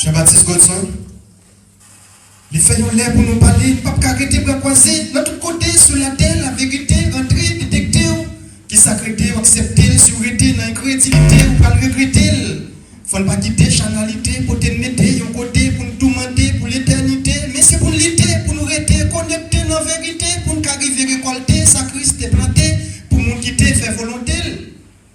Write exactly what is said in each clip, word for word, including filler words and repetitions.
Jean-Baptiste Godson. Li fè yon lè pou nou pale, n p ap ka rete bra kwaze. Nan tout kote sou latè, laverite rantre, detekte w. Kisa k rete w, aksepte l. Si w rete nan enkredilite, ou pral regrete l. Fò n pa kite chanalite pote n mete yon kote pou n toumante pou letènite. Men se pou n lite, pou nou rete konekte nan verite, pou n ka rive rekòlte sa Kris te plante pou moun ki te fè volonte l.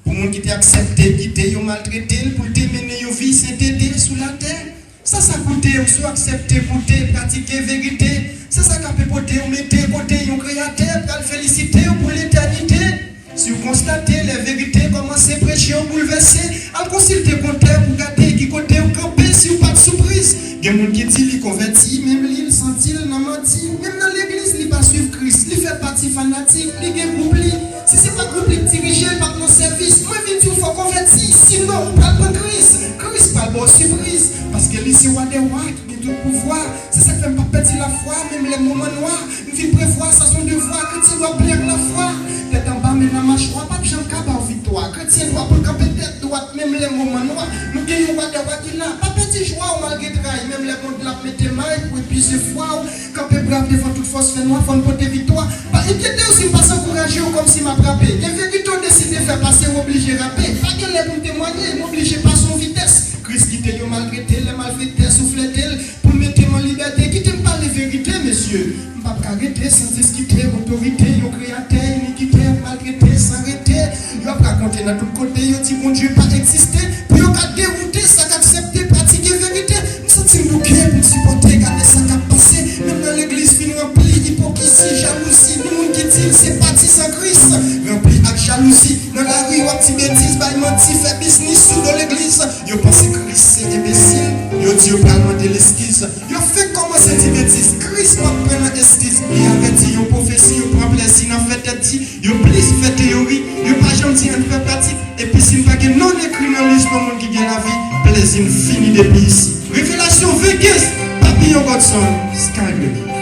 Pou moun ki te aksepte kite yo maltrete l, pou l te mennen yon vi sentete sou latè. Sa sa koute w si w aksepte koute, pratike verite? Sa sa ka pepote w mete kote yon Kreyatè pral felisite w pou letènite? Si w konstate lè verite kòmanse preche w boulvèse, al konsilte kontè pou gade ki kote w kanpe si w pa t sou priz. Gen moun ki di li konvèti, menm li, l santi l nan manti. Menm nan legliz, li pa swiv Kris. Li fè pati fanatik, li gen gwoup li. Si se pa gwoup li k dirije, l p ap nan sèvis. Mwen vin di w fò w konvèti, sinon ou pral pran kriz. Kris pral ba w sipriz, paske li se Wa dè wa ki gen tout pouvwa. Se sa k fè m p ap pèdi lafwa, menm lè moman nwa. M vin prevwa, sa se yon devwa, kretyen dwe ple ak lafwa. Tèt anba, men nan machwa, p ap janm ka ba w viktwa. Kretyen dwe pou l kanpe tèt dwat, menm lè moman nwa. Nou gen yon Wa dè wa ki la, pa pèdi jwa w malgre tray, menm lè mond la ap mete may pou epize fwa w. Kanpe brav devan tout fòs fè nwa, fò n pote viktwa. Pa enkyete w si m pa ankouraje w kòmsi m ap rape. Gen verite w deside fè pase, w oblije rape. Pa gen lè pou m temwaye, m oblije pase yon vitès. Kris kite yo maltrete, lè malfektè souflete l pou l mete m an libète. Kite m pale verite, mesye. M p ap ka rete san diskite. Otorite yon Kreyatè inikitè maltrete san rete. Yo ap rakonte nan tout kote, yo di Bondye pa egziste. Pou yo ka dewoute sa k aksepte pratike verite. M santi m bouke pou m sipòte, gade sa k ap pase. Menm nan legliz fin ranpli ipokrizi, jalouzi. Ni moun ki di l se patizan Kris, ranpli ak jalouzi. Nan lari, w ap di betiz, bay manti, fè biznis sou do legliz. Yo panse Kris se enbesil, yo di yo pral mande leskiz. Yo fenk kòmanse di betiz, Kris p ap pran nan eskiz. Li avèti yon pwofesi, yo pran plezi nan fè tèt di. Yo plis fè teyori, yo pa janm di ann fè pratik. Epi si n pa gen non n ekri nan lis pou moun ki gen lavi, plezi n fini depi isi. Revelasyon Vegas, Papillon Godson, Skyblue.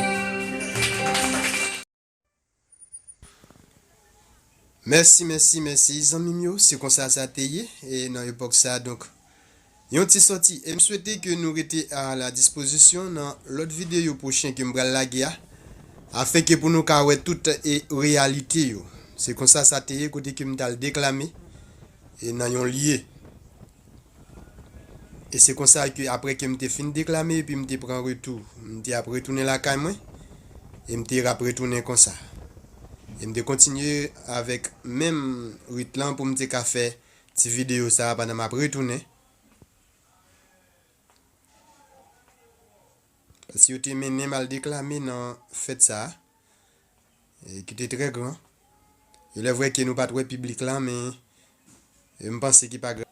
Mèsi, mèsi, mèsi, zanmi m yo. Se konsa sa te ye, e nan epòk sa, donk, yon ti sòti. E m swete ke nou rete a la dispozisyon nan lòt videyo pwochen ke m pral lage a, afenke pou nou ka wè tout, e, reyalite yo. Se konsa sa te ye, kote ke m t al deklame, e, nan yon lye. E se konsa ke apre ke m te fin deklame epi m te pran retou, m te ap retounen lakay mwen, e m te ap retounen konsa. E m te kontinye avèk menm rit lan pou m te ka fè ti videyo sa a pandan m ap retounen. Paske yo te mennen m al deklame nan fèt sa a, e ki te trè gran. Il est vrai ke nou pa t wè piblik la, men, e, m panse ki pa grav.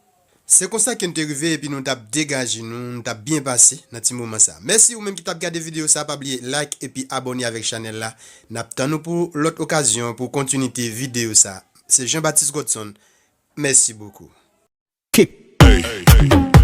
Se konsa ke n te rive epi nou t ap degaje nou, nou t ap byen pase nan ti moman sa. Mèsi ou menm ki t ap gade videyo sa, pa bliye like epi abòne avèk chanèl la. N ap tann ou pou lòt okazyon, pou kontinite videyo sa. Se Jean Baptiste Godson. Mèsi bokou. Kick.